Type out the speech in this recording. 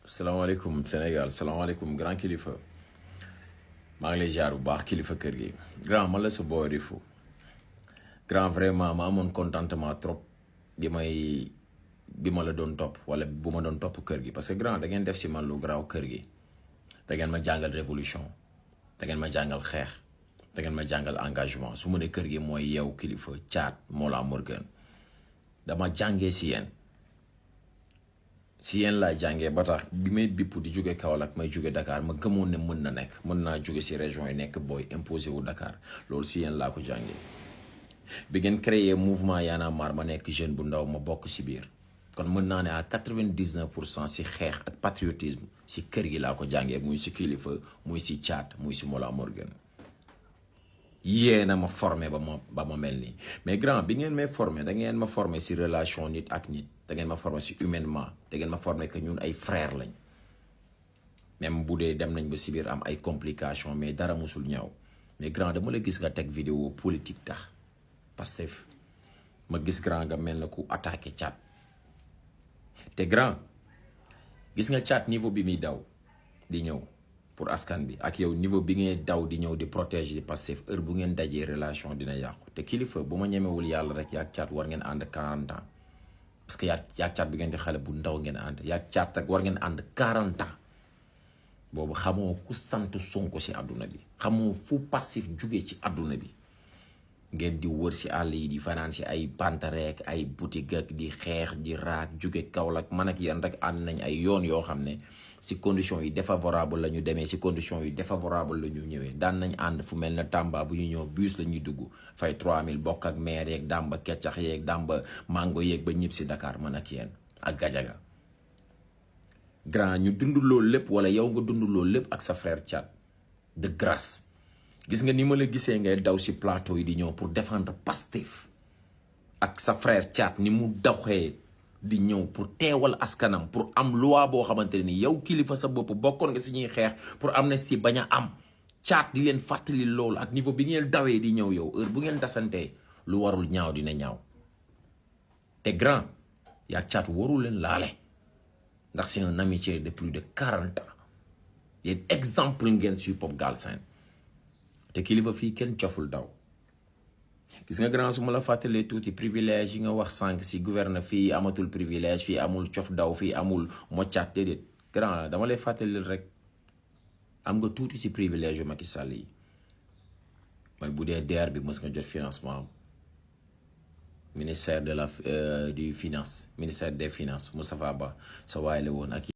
salaamaaleykum Sénégal salaamaaleykum grand kilifa maa ngi lay ziar bu baax kilifa kër gi grand man la sa boy Rifu grand vraiment ma amoon contentement trop bi ma la doon topp wala bu ma doon topp kër gi parce que grand da ngeen def si man lu garaaw kër gi da ngeen ma jàngal révolution da ngeen ma jàngal xeex da ngeen ma jàngal engagement su ma ne kër gi mooy yow kilifa Thiat Mollah Morgun dama jàngee si yéen laa jàngee ba tax bi may bipp di jóge Kaolack may jóge Dakar ma gëmoon ne mën na nekk mën naa jóge si région yi nekk booy imposé wu Dakar loolu si yéen laa ko jàngee bi ngeen créé mouvement Y'en a marre ma nekk jeune bu ndaw ma bokk si biir kon mën naa ne à 99% si xeex ak patriotisme si kër gi laa ko jàngee muy si kilifa muy si Thiat muy si Mollah Morgun yéen a ma formé ba ma mel nii mais grand bi ngeen may formé da ngeen ma formé si relation nit ak nit da ngeen ma formé si humainement da ngeen ma formé que ñun ay frère lañ même bu dee dem nañ ba si biir am ay complications mais dara musul ñaaw mais grand dama la gis nga teg vidéo politique tax Pastef ma gis grand nga mel na ku attaqué Thiat te grand gis nga Thiat niveau bi muy daw di ñëw pour askan bi ak yow niveau bi ngeen daw di ñëw di protéger di Pastef heure bu ngeen dajee relation dina yàqu te kilifa bu ma ñemewul yàlla rek yaag Thiat war ngeen ànd 40 ans parce que yaag Thiat bi ngeen di xale bu ndaw ngeen ànd yaag Thiat rek war ngeen ànd 40 ans boobu xamoo ku sant Sonko si àdduna bi xamoo fu Pastef jugee ci àdduna bi ngeen di wër si àll yi di fanaan si ay pantareek ay boutique ak di xeex di raak jóge Kaolack man ak yéen rek ànd nañ ay yoon yoo xam ne si conditions yi défavorable la ñu demee si conditions yi défavorable la ñu ñëwee daan nañ ànd fu mel na Tamba bu ñu ñëw bus la ñuy dugg fay 3000 bokk ak maire yeeg damba keccax yeeg damba mango yeeg ba ñib si Dakar man ak yéen ak Gajaga grand ñu dund loolu lépp wala yow nga dund loolu lépp ak sa frère Thiat de grâce gis nga ni ma la gisee ngay daw si plateau yi di ñëw pour défendre Pastef ak sa frère Thiat ni mu doxee di ñëw pour teewal askanam pour am loi boo xamante ne ni yow kilifa sa bopp bokkoon nga si ñuy xeex pour amnistie bañ a am Thiat di leen fàttali loolu ak niveau bi ngeen dawee di ñëw yow heure bu ngeen dasantee lu warul ñaaw dina ñaaw te grand yaa Thiat warul leen laale ndax c'est une amitié de plus de 40 ans yéen exemple ngeen si Pop Galsen te kilifa fii kenn coful daw gis nga grand su ma la fàttalee tuuti privilège yi nga wax sànq si gouverne fii amatul privilège fii amul cof daw fii amul moccaat déedéet grand dama lay fàttali rek am nga tuuti si privilège yu Macky Sall yi mooy bu dee DER bi mës nga jot financement ministère de la du finance ministère des finances Moustapha Ba sa waay la woon ak